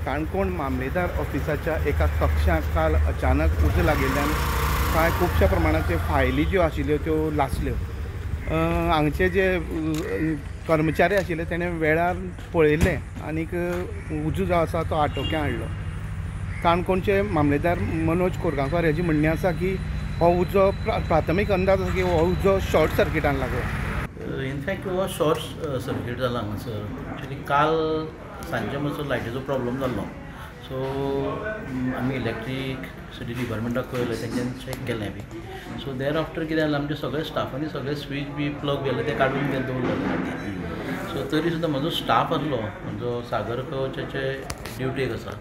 काणकोण मामलेदार ऑफिसाच्या एका कक्षाक काल अचानक उजो लागिल्ल्यान कांय खुबश्या प्रमाणाचे फायली ज्यो आशिल्ल्यो त्यो लासल्यो. हांगचे जे कर्मचारी आशिल्ले तेणें वेळार पळयल्लें आनीक उजो जो आसा तो आटोक्यात हाडलो. काणकोणचे मामलेदार मनोज कोरगांवकार हेजी म्हणणें आसा की हो उजो प्राथमीक अंदाज आसा की हो उजो शॉर्ट सर्किटान लागला. इनफॅक्ट हो शॉर्ट सर्कीट जाला हांगासर. एक्चुली काल सांजे मातसो लायटीचो प्रॉब्लम जाल्लो. सो आमी इलेक्ट्रिसिटी डिपार्टमेंटाक कळयलें, तेंच्यांनी चॅक केलें बी. सो there after कितें जालें, आमच्या सगळ्या स्टाफांनी सगळे स्वीच बी प्लग गेले ते काडून दवरले. सो तरी सुद्दां म्हजो स्टाफ आसलो, म्हजो सागर कवचाचे ड्युटेक आसा.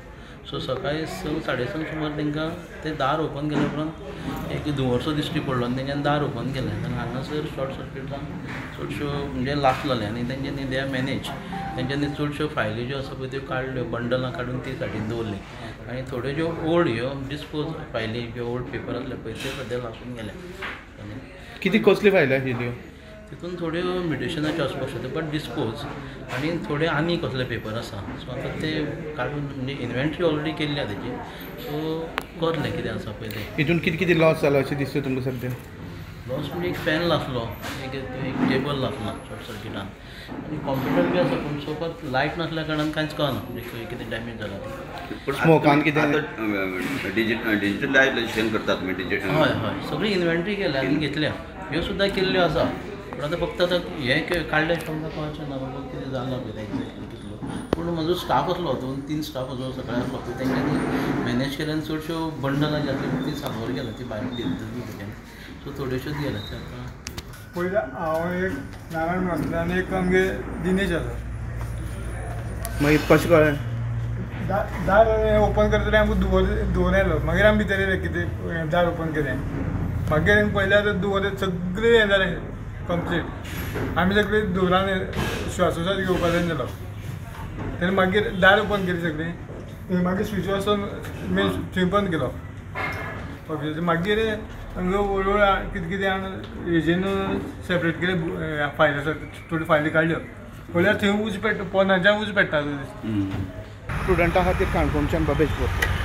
सो सकाळी 6 साडे 6 सुमार तांकां ते दार ओपन केले उपरांत एक धुंवरसो दिश्टी पडलो आनी तेंच्यांनी दार ओपन केलें आनी हांगासर शॉर्ट सर्कीट जावन चडश्यो म्हणजे लासलेलें आनी तेंच्यांनी they are manage तेंच्यांनी चडश्यो फायली ज्यो आसा पळय त्यो काडल्यो, बंडलां काडून ती सायडीन दवरली आनी थोड्यो ज्यो ओल्ड ह्यो डिस्पोज फायली ज्यो ओल्ड पेपर आसले पळय त्यो सद्या लासून गेले. कितें कसली फायली आशिल्ल्यो? तितून थोड्यो म्युटेशनाच्यो आसपाक शकता बट डिस्पोज आनी थोडे आनी कसले पेपर आसा. सो आतां ते काडून म्हणजे इन्व्हेंटरी ऑलरेडी केल्ली आसा तेजी. सो करलें कितें आसा पळय तें. हितून कितें कितें लॉस जालो अशें दिसता तुमकां सद्या? लॉस म्हणजे एक फॅन लासलो, एक टेबल लासला शॉर्ट सर्किटान आनी कॉम्प्युटर बी आसा, पूण सो फार लायट नासल्या कारणान कांयच कळना म्हणजे खंय कितें डॅमेज जाला तें. स्मोकान कितें डिजिटलायजेशन करतात तुमी? हय हय, सगळी इन्व्हेंटरी केल्या आनी घेतल्या, ह्यो सुद्दां केल्ल्यो आसा. पूण आतां फक्त आतां हें काडल्या शिवाय कळचें ना बाबा कितें जालां पळय तें एक्झॅक्टली कितलो. पूण म्हजो स्टाफ आसलो, 2-3 स्टाफ आसलो, सगळे आसलो पळय तेंच्यांनी मॅनेज केल्यान चडश्यो बंडलां जी आसली ती साल्वार गेल्या, ती भायर दिली तेंच्यांनी. सो थोड्योश्योच गेल्या ते आतां. पयलीं हांव एक नारायण आसलो आनी एक आमगे दिनेश आसा. मागीर कशें कळ्ळें? दार ओपन करतले आमकां धुंवर आयलो, मागीर आमी भितर येयले कितें दार ओपन केलें, मागीर पयल्यार धुंवर सगळें हें जालें कंप्लीट. आमी सगळीं धुंवरान श्वासोश्वास घेवपाचो जालो. तेन्ना मागीर दार ओपन केली सगळीं, मागीर स्विच वचून मेन थंय बंद केलो ऑफिसाचो. मागीर हांगा हळू हळू कितें कितें हेजेन सेपरेट केले फायली आसा थोड्यो फायली काडल्यो, पळयल्यार थंय उजो पेट्टा, पोंदाच्यान उजो पेट्टा. स्टुडंटा खातीर काणकोणच्यान बबेश बोरकर.